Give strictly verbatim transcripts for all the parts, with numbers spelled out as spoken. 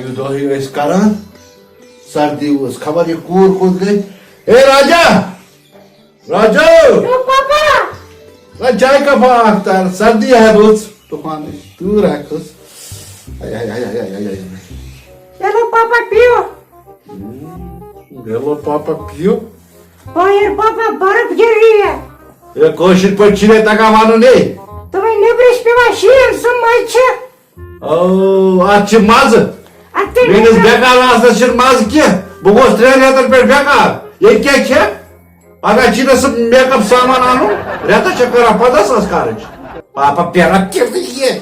دۄہٕے ٲسۍ کران، سردی ٲس، خبر یہِ کوٗر کوٚت گٔے۔ A Raja, Raju! یو پاپا! نہ چاے کپا اکھ تار، سردی ہے بٔژ، طوفان تۭر ہے کھٔژ۔ ہاے، ہاے، ہاے۔ چلو پاپا پیو۔ گٔلو پاپا پیو۔ بایر پاپا برف گر رہی ہے۔ اے کٲشِر پٲٹھۍ چھِنہٕ تگان ونُن اے۔ تمے نیبرش پیوان شیٖن سُہ مزٕ چھِ۔ او، اتھ چھِ مزٕ۔ اتھ تہِ میٲنِس بیکار آسنس چھِنہٕ مزٕ کینٛہہ۔ بہٕ گوس ترٛٮ۪ن رٮ۪تن پٮ۪ٹھ بیکار۔ ییٚتہِ کیٛاہ کھٮ۪کھ؟ پگاہ چھِ نہٕ سُہ میک اپ سامان انُن، رٮ۪تس چھِ کران پنٛداہ ساس خرٕچ۔ پاپا پیرا کِتھ یہِ؟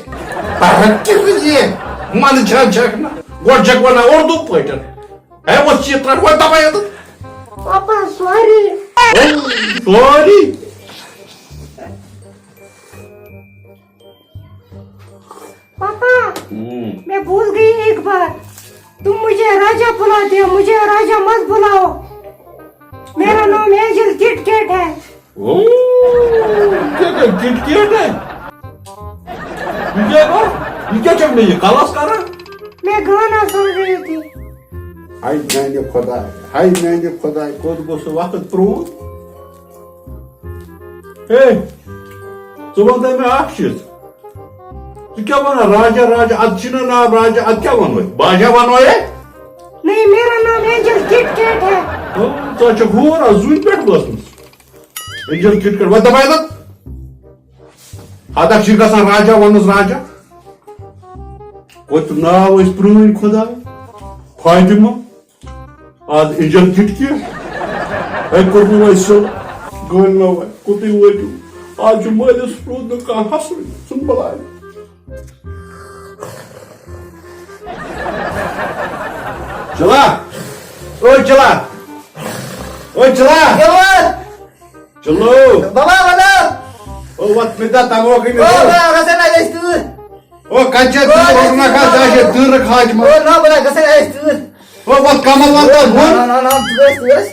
پرا کِتھ یہِ؟ منٛدٕ چھان چھکھ نہ۔ گۄڈٕ چھکھ ونان اردو پٲٹھۍ۔ ہے، وۄتھ چی ترٛٹھ، وۄتھ دبا ییٚتٮ۪تھ۔ پاپا سوری۔ سوری۔ پاپا، میں بھول گئی ایک بات۔ تم مجھے راجا بلاتے ہو، مجھے راجا مت بلاؤ۔ میرا نام اینجل کٹ کیٹ ہے۔ او، کیا کیا کٹ کیٹ ہے؟ یہ کیا کر؟ یہ کیا چل رہی ہے؟ کلاس کر رہا؟ میں گانا سن رہی تھی۔ ہاے میانہِ خۄداے، ہاے میانہِ خۄداے، کوٚت گوٚو سُہ وقت پرٛون؟ ہے، ژٕ وَن تہٕ مےٚ اکھ چیٖز۔ ژٕ کیٛاہ وَنان راجا راجا؟ اَتھ چھِنہٕ ناو راجا، اَتھ کیٛاہ وَنو أسۍ؟ باجا وَنو ہے؟ نہیں، میرا نام اینجل کٹ کیٹ ہے۔ ہاں، ژٕ چھَکھ ہور آز زوٗنہِ پٮ۪ٹھ وٲژمٕژ۔ اینجل کٹ کٹ، وۄنۍ دَپہٕ ہا تَتھ۔ ہتکھ چھِ گژھان راجا وَنُس راجا۔ کوٚت ناو ٲسۍ پرٛٲنۍ خۄداے؟ فاطمہ۔ آز اینجل کٹ کیٹ۔ ہے کوٚرمو وۄنۍ سُہ، گٲلۍ نو وۄنۍ، کوٚتٕے وٲتِو؟ آز چھُ مٲلِس روٗد نہٕ کانٛہہ حسرٕے، ژھُن بلاے۔ چلا، او چلا، او چلا۔ چلو۔ بابا، بابا۔ او وت مِدا تمو کٔمِس؟ او بابا، گژھن اَسہِ تۭر۔ او کَتہِ چھےٚ او، تۭر؟ اَسہِ اوس نہ تۭر، کانٛہہ جایہِ بابا۔ چھےٚ تۭرٕ کھاجمٕژ۔ او نہ، بابا، گژھن اَسہِ تۭر۔ او وت کمل وت تر بۄن۔ نہ، نہ، نہ، تۭر ٲس، تۭر ٲس۔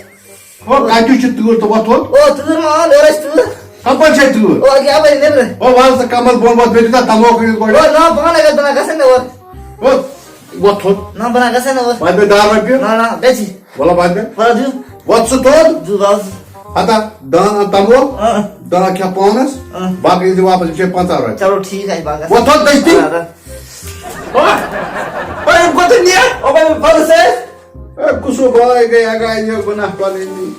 او کَتہِ چھِ تۭر تہٕ وت تھوٚد؟ او تۭر ما آو، یورٕ ٲسۍ تۭر۔ کَپٲرۍ چھےٚ تۭر؟ او یَپٲرۍ نیٚبرٕ۔ او وَل ژٕ کمل بۄن وت، مےٚ دیُت نہ تمو کٔمِس گۄڈٕ۔ او نہ، پانَے گژھٕ بہٕ نہ گژھن نہٕ اورٕ۔ او وت تھوٚد۔ نہ، بہٕ نہ گژھن نہٕ اورٕ۔ وَتہِ مےٚ دار رۄپیہِ۔ نہ، نہ، گژھِ۔ وَلہٕ وَتہِ مےٚ۔ وَلہٕ دیُن۔ وَتھ ژٕ توٚد۔ زٕ دَہ۔ ہتا دان اَن تَمبو۔ آ۔ دان کھےٚ پانَس۔ آ۔ باقٕے ییٚلہِ ژٕ واپَس یِکھ، چے پنٛژاہ رۄپیہِ۔ چلو ٹھیٖک آسہِ، بہٕ گژھٕ۔ وَتھ تھوٚد دٔستی۔ آ، آ۔ او، یِم کوٚت نیر؟ او، بہٕ پَرٕ سۭتۍ۔ اے، کُسو باے گٔے اَگاے یہِ گُناہ پَنٕنۍ۔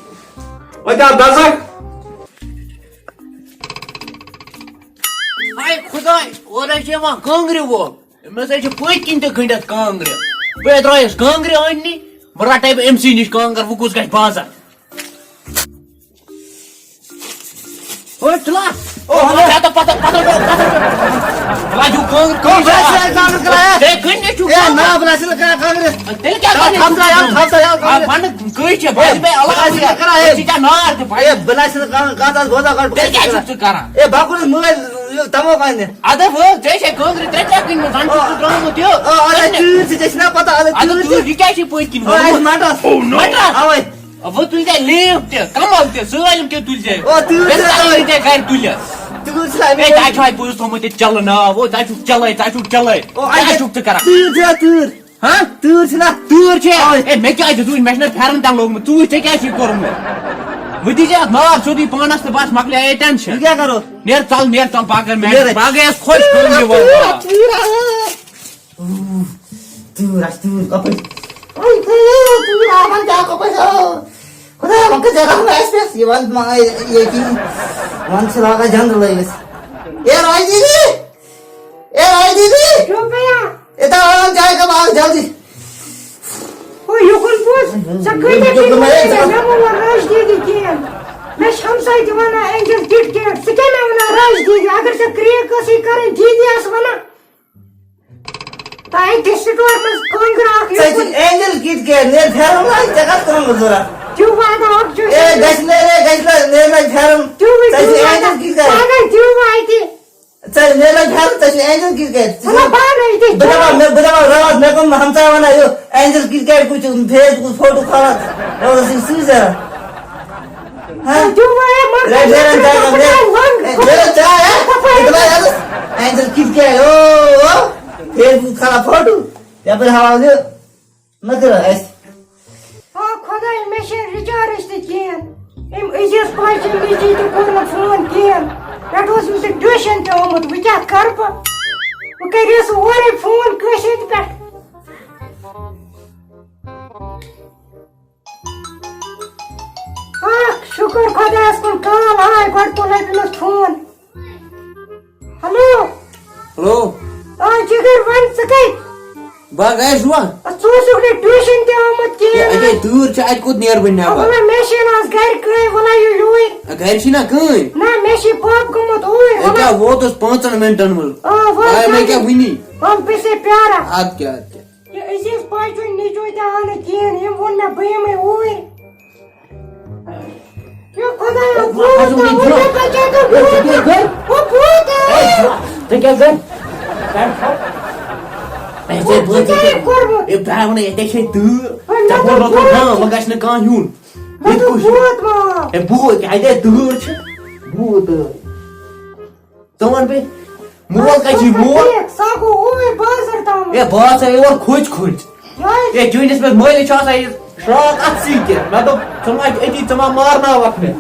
وۄنۍ آو دَزَکھ۔ ہاے خۄداے، اورٕ حظ چھِ یِوان کانٛگرِ وول۔ أمِس حظ چھِ پٔتۍ کِنۍ تہِ گٔنٛڈِتھ کانٛگرِ۔ بہٕ ہے درٛایَس کانٛگرِ اَننہِ، بہٕ رَٹَے بہٕ أمۍ سٕے نِش کانٛگٕر، وۄنۍ کُس گژھِ بازر؟ اوے، چلا۔ او، ہلو۔ پتہ، پتہ، پتہ، پتہ۔ بلا جو کانٛگٕر، کانٛگٕر۔ بلا سا کانٛگٕر کرا ہے۔ ہے، کٔنۍ چھُ اے، کانٛگٕر۔ نا، بلا سا کرا کانٛگٕر۔ تیٚلہِ کیٛاہ آ، کَرٕ؟ تھَم ترٛاے، آ، تھَم ترٛاے، آ، آ، کانٛگٕر۔ وَنہٕ کٔہۍ چھےٚ؟ بہٕ اے، دِمے علاوٕ بلا سا کرا ہے۔ ژٕ کیٛاہ نار تہِ پَیہِ؟ اے، بلا سا کانٛگٕر، کانٛگٕر، بوزا گۄڈٕ۔ تیٚلہِ کیٛاہ چھُکھ ژٕ کران؟ اے، بہٕ کوٚرُس مٲلۍ، یہِ تَمو کامہِ۔ اَدٕ ہو، ژےٚ چھے کانٛگرِ ترٛےٚ ترٛےٚ کٕنۍ مٕژ، زَن چھُکھ ژٕ درٛامُت یہِ۔ آ، آ، ژےٚ تۭر چھِ، ژےٚ چھِنا پَتہ، اَدٕ اَدٕ تۭر تۭر، چھِ۔ یہِ کیٛاہ چھے پٔتۍ کِنۍ آ، اَسہِ ووٚنمُت؟ مَٹرَس۔ مَٹرَس؟ اَوَے۔ وۄنۍ تُلۍ ژےٚ لیپ تہِ، کمل تہِ، سٲلِم کینٛہہ تُلۍ ژےٚ۔ او، تیوٗت چھُ مےٚ تُلۍ تَوَے۔ ژےٚ گرِ تُلِتھ۔ تیوٗت چھُ مےٚ۔ ہے، تۄہہِ چھُ اَتہِ پوٚز تھوٚمُت یہِ چلہٕ ناو، او، تۄہہِ چھُکھ چلٲے، تۄہہِ چھُکھ چلٲے۔ او، کیٛاہ اَتہِ چھُکھ ژٕ کران؟ تیوٗر چھُ تیوٗر۔ ہاں؟ تیوٗر چھُنہ؟ تیوٗر چھے؟ اَوَے۔ ہے، مےٚ کیٛازِ چھُ تُہۍ، مےٚ چھُنہ پھٮ۪رن تہِ لوگمُت، ژٕ وٕچھ، ژےٚ کیٛاہ چھُے کوٚرمُت؟ وۄنۍ دی ژےٚ اَتھ نار سیوٚدُے پانَس تہٕ بَس، مۄکلیٛاے ٹٮ۪نشَن۔ وۄنۍ کیٛاہ کَرو؟ نیر ژَل، نیر ژَل، پَکھ گژھ میچ، تیوٗر ہا، پَکھ گژھ خۄش تیوٗر ہا، کٲم یہِ وَنہٕ۔ تیوٗر ہا، تیوٗر۔ تۭر آسہِ تۭر کپٲرۍ؟ اوے خۄدایا، تۭر آسان کیٛاہ کپٲرۍ؟ او خۄدایا، وۄنۍ کٔژ رحم آسہِ پٮ۪س؟ یہِ وَن ما ییٚتی، وَن ژٕ لاگان جنٛدٕ لٲگِتھ۔ اے راج دیدی، اے راج دیدی، کیوں بھیا؟ اے تا آن چاے کپ آو جلدی۔ او یُکُن پوٚز، ژےٚ کۭتیٛاہ یُکُن پھِرِ ما ووٚن ہے مےٚ، ژٕ؟ مےٚ مہ وَن راج دیدی کِہیٖنۍ۔ مےٚ چھِ ہمساے تہِ وَنان اینجل کِٹ کیٹ، ژٕ کیٛاہ مےٚ وَنان راج دیدی؟ اگر ژےٚ کرٛیک ٲسٕے کَرٕنۍ، دیدی آسہٕ وَنان۔ تۄہہِ تہِ سٹور منٛز کانٛگرِ اکھ ژےٚ چھِ یُکُن۔ اینجل کِٹ کیٹ، نیر پھٮ۪رن لاگہِ، ژےٚ کتھ کٲم ضروٗرت؟ تیوٗ وعدٕ اکھ چھُ اے، اَسہِ۔ گژھِ نیر، اے، گژھِ نیر، نیر لاگہِ پھٮ۪رن۔ تیوٗ ژےٚ چھِ وعدٕ۔ Angel KitKat. پگاہ تیوٗ واتہِ۔ ژےٚ چھِ نیر لاگہِ پھٮ۪رن، ژےٚ چھِ اینجل کِٹ کیٹ۔ ژٕ چھِ مطلب پانَے تہِ بہٕ دپان، مےٚ، بہٕ دپان راتھ مےٚ کوٚر ہمساے ونان، یہِ اینجل کِٹ کیٹ کُس چھُ، فیس بُکس فوٹو کھالان، راتس چھِ سُے ضروٗرت۔ ہاں؟ تیوٗ وعدٕ مگر رے، میرا ژےٚ جاے، چھُکھ مے-، پتہ وَن۔ اے، میرا جاے ہے۔ کپٲرۍ؟ یہِ دپان یَتس، اینجل کِٹ کیٹ، او، او، فیس بُک کھالان فوٹو، یپٲرۍ ہاوان یہِ۔ مہ کٔرِو اَسہِ۔ آ خۄدایا، مےٚ چھُنہٕ recharge تہِ کِہیٖنۍ۔ أمۍ عزیز پاچہِ نیٚچی تہِ کوٚر نہٕ فون کِہیٖنۍ۔ پٮ۪ٹھٕ اوس أمِس یہِ tuition تہِ آمُت، وۄنۍ کیٛاہ کَرٕ بہٕ؟ بہٕ کَرٕ یَس اورَے فون کٲنٛسہِ ہِنٛدِ پٮ۪ٹھ۔ آ، شُکُر خۄدایَس کُن، call آے، گۄڈٕ تُل أمِس فون۔ ہیلو۔ ہیلو۔ آ، جِگر، وَن ژٕ کَتہِ؟ بہٕ ہا گَرِ چھُس وۄنۍ۔ آ، ژٕ اوسُکھ نہٕ tuition تہِ آمُت ہے، کِہیٖنۍ۔ اَتے تۭر چھِ، اَتہِ کوٚت نیرٕ بہٕ آ، نٮ۪بر؟ وَلہٕ، مےٚ چھے نہٕ آز گَرِ کٕہٕنۍ، وَلہٕ یہِ یوٗرۍ۔ آ، گَرِ چھِ نا کٕہٕنۍ۔ نہ، مےٚ چھِ پاپہٕ گوٚمُت اوٗرۍ، ہے، وَلہٕ۔ کیٛاہ ووتُس پانٛژَن مِنٹَن منٛز؟ آ، وَلہٕ آے مےٚ جلدی۔ کیٛاہ وٕنی؟ وَلہٕ، بہٕ چھسے پیاران۔ اَدٕ کیٛاہ، اَدٕ کیٛاہ؟ یہِ عزیز پاچُن نیٚچوٗ تہِ آو نہٕ کِہیٖنۍ، أمۍ ووٚن مےٚ بہٕ یِمَے اوٗرۍ۔ یہِ خۄدایا، ہے، بہٕ بوٗت آسو آو، نہٕ وۄنۍ برٛونٛہہ۔ مےٚ بچٲے تہٕ ہے، ژٕ بوٗت۔ کیٛاہ گٔے؟ وۄنۍ بوٗت آو۔ ہے، ژٕ کیٛاہ گٔے؟ ہے، ہے، ژےٚ وۄنۍ بوٗت ژےٚ کیٛاہ یہِ کوٚرمُت؟ ہے، بہٕ ہاوٕ نہٕ، ییٚتہِ چھے تۭر۔ ہے، مےٚ ژےٚ ووٚن دوٚپ اوترٕ، بوٗت۔ نا، وۄنۍ گژھِ نہٕ کانٛہہ یُن۔ مےٚ ییٚتہِ دوٚپ کُس چھُ؟ بوٗت ما آو؟ ہے، بوٗت، اَتہِ تۭر چھِ۔ بوٗت ٲے۔ ژٕ وَن بیٚیہِ، مول کَتہِ چھُے؟ مول؟ ٹھیٖک، سُہ گوٚو اوٗرۍ بازر تامَتھ۔ ہے، بہٕ آسہٕ ہا یور کھوٚج کھوٚج۔ یہِ ہے، چٲنِس مےٚ مٲلِس چھُ آسان یہِ شراکھ اَتھٕ سۭتۍ تہِ۔ مےٚ دوٚپ، ژٕ ما چھُکھ أتی، ژٕ ما مارناوَکھ مےٚ؟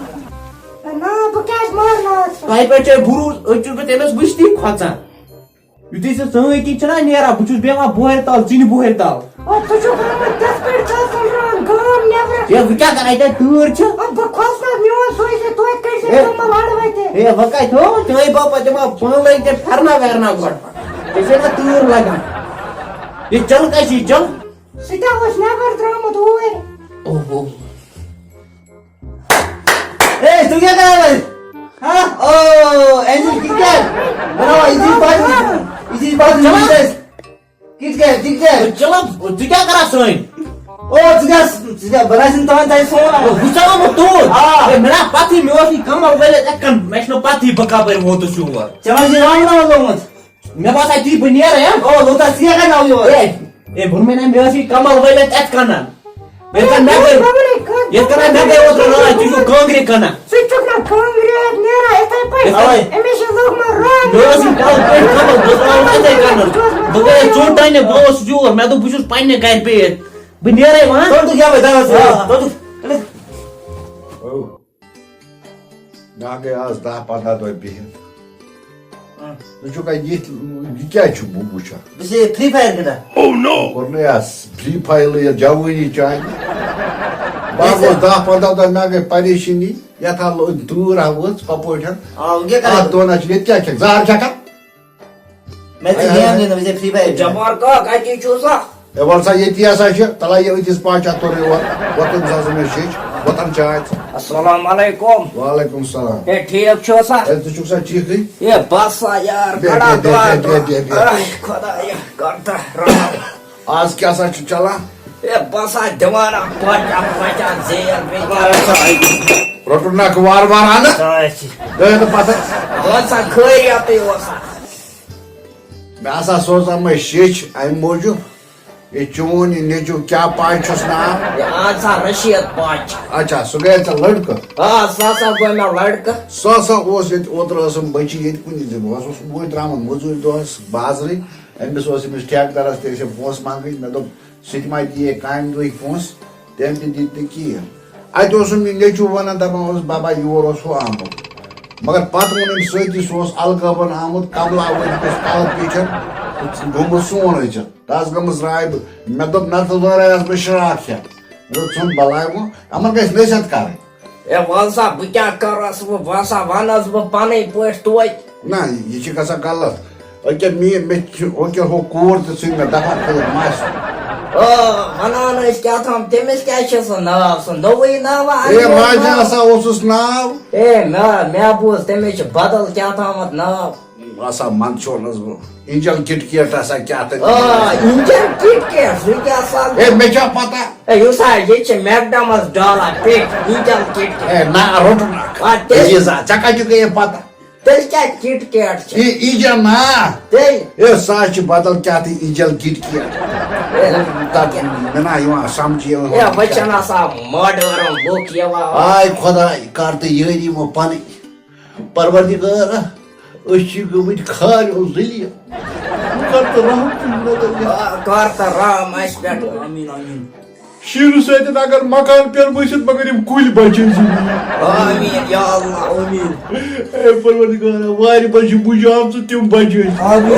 ہے، نا، بہٕ کیٛازِ مارناوَتھ ژٕ؟ تۄہہِ پٮ۪ٹھ چھُ اَسہِ بھروسہٕ، أسۍ چھُس بہٕ تٔمِس وٕچھتٕے کھۄژان۔ یُتھُے سُہ ژٲنٛگۍ کِنۍ چھُنہ نیران، بہٕ چھُس بیٚہوان بۄہرِ تَل، ژِنہِ بۄہرِ تَل۔ او، ژٕ چھُکھ آمُت تِتھ پٲٹھۍ ژٕ ژٔلراوان گام نٮ۪برٕ۔ ہے، وۄنۍ کیٛاہ کَرٕ، اَتہِ ہا تۭر چھِ۔ او، بہٕ کھوژناوَتھ میون سُے زِ توتہِ کٔرۍ زِ ہے۔ کَمَل اَڑٕ وَتہِ۔ ہے، وۄنۍ کَتہِ ہو، چٲنۍ باپَتھ دِمہٕ ہا پانہٕ لٲگۍ تہِ پھٮ۪رنا وٮ۪رنا گۄڈٕ پَتہٕ۔ ژےٚ چھے نہ تۭر لَگان۔ یہِ چَل کَتہِ چھِ، یہِ چَل؟ سُہ تہِ اوس نٮ۪بَر درٛامُت اوٗرۍ۔ اوہو۔ اے، ژٕ کیٛاہ کَران وۄنۍ؟ ہا؟ او، اَمہِ سۭتۍ کِتھ کٔنۍ؟ بَناوان یِتھی پٲٹھۍ، یِتھی پٲٹھۍ چَلان۔ یِتھی پٲٹھۍ۔ کِتھ کٔنۍ، کِتھ کٔنۍ؟ چلو، ژٕ کیٛاہ کران سٲنۍ؟ او، ژٕ گژھ، ژٕ گژھ، بہٕ رَچھِ نہٕ تام تۄہہِ فون۔ بہٕ ژاو نہٕ توٗر۔ آ۔ ہے، مےٚ نا پَتہٕے، مےٚ اوس یہِ کَمَل ؤلِتھ یِتھ کٔنۍ، مےٚ چھُنہٕ پَتہٕے بہٕ کَپٲرۍ ووتُس یور۔ ژےٚ ما چھِ رَنگ وَنگ لوٚگمُت؟ مےٚ باسان، تی بہٕ نیرٕ، ہا؟ او، لوٚگ تَتھ ژٕ کیٛاہ کَرناوٕ یور؟ ہے، ہے، ووٚن مےٚ نا، مےٚ ٲس یہِ کَمَل ؤلِتھ یِتھ کٔنۍ۔ ییٚتہِ کَنۍ مےٚ گٔے، ییٚتہِ کَنۍ مےٚ گٔے اوترٕ راتھ، ژٕ چھُکھ کانٛگرِ کٕنان۔ ژٕ چھُکھ نا کانٛگرِ ہٮ۪تھ نیران یِتھَے پٲٹھۍ؟ اَوَے۔ أمِس چھِ لوٚگمُت رنٛگ۔ مےٚ ٲس یہِ پَلو پٮ۪ٹھ کَمَل، بہٕ ٲسٕس آمُت یِتھَے کَنَن۔ بہٕ گٔیَس ژوٚٹ اَننہِ، بہٕ اوسُس یور، مےٚ دوٚپ، بہٕ چھُس پنٛنہِ گَرِ بِہِتھ۔ بہٕ نیرَے وۄنۍ۔ ژٕ تہِ کیٛاہ وۄنۍ دَوَس یہِ؟ آ۔ ژٕ تہِ، ژٕ تہِ۔ او۔ مےٚ گٔے آز دَہ پنٛداہ دۄہ بِہِتھ۔ آ۔ ژٕ چھُکھ اَتہِ یِتھ، یہِ کیٛاہ چھُ بہٕ وٕچھان؟ بہٕ چھُسے Free Fire گِنٛدان۔ Oh no! کوٚر نہٕ یَس Free Fire یَتھ جوٲنی چانہِ۔ بہٕ ہا گوٚو دَہ پنٛداہ دۄہ، مےٚ گٔے پریشٲنی۔ یَتھ ہا لٔج تۭر ہا ؤژھ، کَپٲٹھۍ ہا؟ آ، وۄنۍ کیٛاہ کَرٕ؟ اَتھ دۄن ہا چھِ، ییٚتہِ کیٛاہ کھٮ۪کھ؟ زَہر کھٮ۪کھا؟ مےٚ چھِ اے، game اے۔ گِنٛدُن، مےٚ چھِ Free Fire۔ جبار کاک، اَتی چھُو سا؟ ہے، وَلہٕ سا، ییٚتی ہسا چھِ، تَلہ یہِ أکِس پاچا توٚرُے اورٕ، وۄتُن سا زٕ مےٚ شیٚچھ، وۄتَن چاے ژٕ۔ السلام علیکم۔ وعلیکم السلام۔ ہے، ٹھیٖک چھُو سا؟ ہے، ژٕ چھُکھ سا ٹھیٖکٕے؟ ہے، بَس سا یار، بیٚہہ، کڑا بیٚہہ، بیٚہہ، دعا بیٚہہ، بیٚہہ، بیٚہہ، بیٚہہ۔ اے، خۄدایا، کر تہٕ رحم۔ آز کیٛاہ سا چھُ چلان؟ ہے، بَس سا دِوان اَکھ پاچا، پاچا زیر، بیٚیہِ کیٛاہ سا؟ رۄٹُن نَکھ وارٕ وارٕ اَنہٕ۔ سا چھِ۔ گٔے نہٕ پَتہٕ۔ وَن سا، خٲریَتٕے اوسا؟ مےٚ ہسا سوزا مےٚ شیٚچھ اَمہِ موٗجوٗب۔ یہِ چون یہِ نیٚچوٗ کیٛاہ پاے چھُس ناو؟ یہِ اَہَن سا رشیٖد پاچہِ۔ اچھا، سُہ گٔیے ژےٚ لٔڑکہٕ؟ آ، سُہ ہسا گوٚو مےٚ لٔڑکہٕ۔ سُہ ہسا اوس ییٚتہِ، اوترٕ ٲسٕم بٔچی ییٚتہِ کُنہِ زِ-، بہٕ ہسا اوسُس اوٗرۍ درٛامُت مٔزوٗرۍ دۄہَس بازرٕے۔ أمِس اوس أمِس ٹھیکہٕ دَرَس تہِ ٲسۍ أمۍ پونٛسہٕ منٛگٕنۍ۔ مےٚ دوٚپ، سُہ تہِ ما دِیہِ کامہِ دۄہٕکۍ پونٛسہٕ؟ تٔمۍ تہِ دِتۍ نہٕ کِہیٖنۍ۔ اَتہِ اوسُم یہِ نیٚچوٗ وَنان، دَپان اوس، "بابا، یور اوس ہُہ آمُت۔" مگر پَتہٕ ووٚن أمۍ سۭتی، سُہ اوس الگٲبَن آمُت، کَملا ؤتھۍ کِس کَلہٕ پیٚٹھٮ۪ن تہٕ گوٚمُت سون أژِتھ۔ تَس گٔمٕژ راے، بہٕ، مےٚ دوٚپ، "نَتہٕ وَرٲے آسہٕ بہٕ شراب کھٮ۪تھ۔" مےٚ دوٚپ، "ژھُن بَلاے وۄنۍ، یِمَن گژھِ نصیحت کَرٕنۍ۔" ہے، وَل سا، بہٕ کیٛاہ کَرٕ اَصٕل، بہٕ، بہٕ ہسا وَنَس بہٕ پَنٕنۍ پٲٹھۍ توتہِ۔ نہ، یہِ چھِ گژھان غلط۔ أکیٛاہ مے-، مےٚ چھِ، أکیٛاہ ہُہ کوٗر تہِ ژھٕنۍ مےٚ دفعہ کٔرِتھ مَس۔ آ، وَنان ٲسۍ کیٛاہ تام، تٔمِس کیٛاہ چھِ سُہ ناو؟ سُہ نوٚوُے ناوا؟ اے، اَنہِ راجا ناو؟ ہسا اوسُس ناو۔ اے، نہ، مےٚ بوٗز تٔمِس چھُ بدل کیٛاہ تامَتھ ناو۔ ہسا منٛدچھونَس بہٕ۔ اینجل کِٹ کیٹ ہسا کیٛاہ تہٕ آ، اینجل کِٹ کیٹ، سُہ کیٛاہ سا؟ اے، مےٚ چھا پتہ؟ اے، یُس ہا ییٚتہِ چھِ میکڈمس ڈالا پیٚٹھۍ، اینجل کِٹ کیٹ۔ اے، نہ، روٚٹُن اکھ۔ آ، تیٚلہِ عزیزا، ژےٚ کَتہِ چھُکھ یہِ پتہ؟ تیٚلہِ کیٛاہ کِٹ کیٹ چھِ؟ یہِ، یہِ جا نا۔ تیٚلہِ؟ ہے، سُہ حظ چھِ بدل کیٛاہ تہٕ اینجل کِٹ کیٹ۔ ہے۔ تَتھ مےٚ نا یِوان سمجھی یِوان ہے، وۄنۍ چھَنہٕ آسان ماڈٲرٕن لُک یِوان۔ آے خۄداے، کر تہٕ یٲری وۄنۍ پنٕنۍ۔ پروردگارا، أسۍ چھِ گٔمٕتۍ کھاریو ذلیل۔ کر تہٕ رحم تہٕ نظر یتھ۔ آ، کر تہٕ رحم اسہِ پٮ۪ٹھ۔ آمیٖن، آمیٖن۔ شیٖنہٕ سۭتۍ اگر مکان پٮ۪ن بٔسِتھ، مگر یِم کُلۍ بچٲیزِ۔ آمیٖن یا اللہ، آمیٖن۔ اے پروردگارا، وارِ منٛز چھِ مُجہِ آمژٕ، تِم بچٲیزِ۔ آمیٖن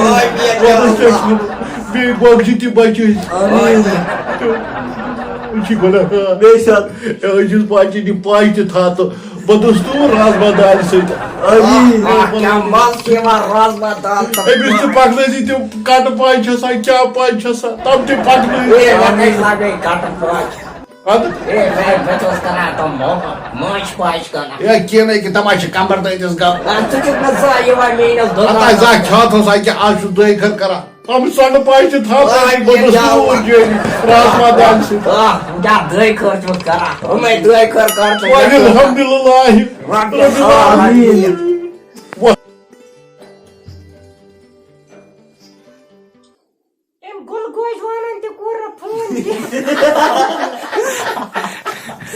یا اللہ۔ بیٚیہِ گۄگجہِ تہِ بچٲیزِ۔ آمیٖن۔ أسۍ چھِ گۄناہ۔ بے شک۔ أسۍ چھِس پچہِ نہِ پچہِ تہِ تھاو تہٕ بہٕ دوٚس تور رازما دالہِ سۭتۍ۔ آمیٖن۔ آہ، کیٛاہ مَزٕ چھِ یِوان رازما دال تہٕ۔ أمِس تہِ پکنٲیزِ تِم کٹہٕ پچہِ چھِ آسان، کیٛاہ پچہِ چھِ آسان، تِم تہِ پکنٲیزِ۔ اے، مےٚ کٔمۍ لگٲے کٹہٕ پچہِ؟ اَدٕ اے، مےٚ، بہٕ چھُس کران تِم مۄہر، ماچھ پچہِ کران۔ یا کینٛہہ نہٕ کینٛہہ، تَم حظ چھِ کمبر دٲدِس گپ۔ آ، ژٕ کیُتھ مےٚ زانٛہہ یِوان میٛٲنِس پتہٕ آسہِ دُکانس؟ زانٛہہ کھیوٚتھ اوس اَکہِ آز چھُس دۄیہِ خٲر کران۔ تِم سۄنہٕ پچہِ تھاو آے، بہٕ دوٚس کیٛاہ کوٗر جٲری رازما دالہِ سۭتۍ۔ آ، کیٛاہ دۄیہِ خٲر چھُکھ کران؟ یِمَے دۄیہِ خٲر کر ژٕ مےٚ خٲر۔ الحمدللہ۔ رۄبِ العالمین۔ أمۍ گُلہٕ گوجہِ وانن تہِ کوٚر نہٕ فون کینٛہہ۔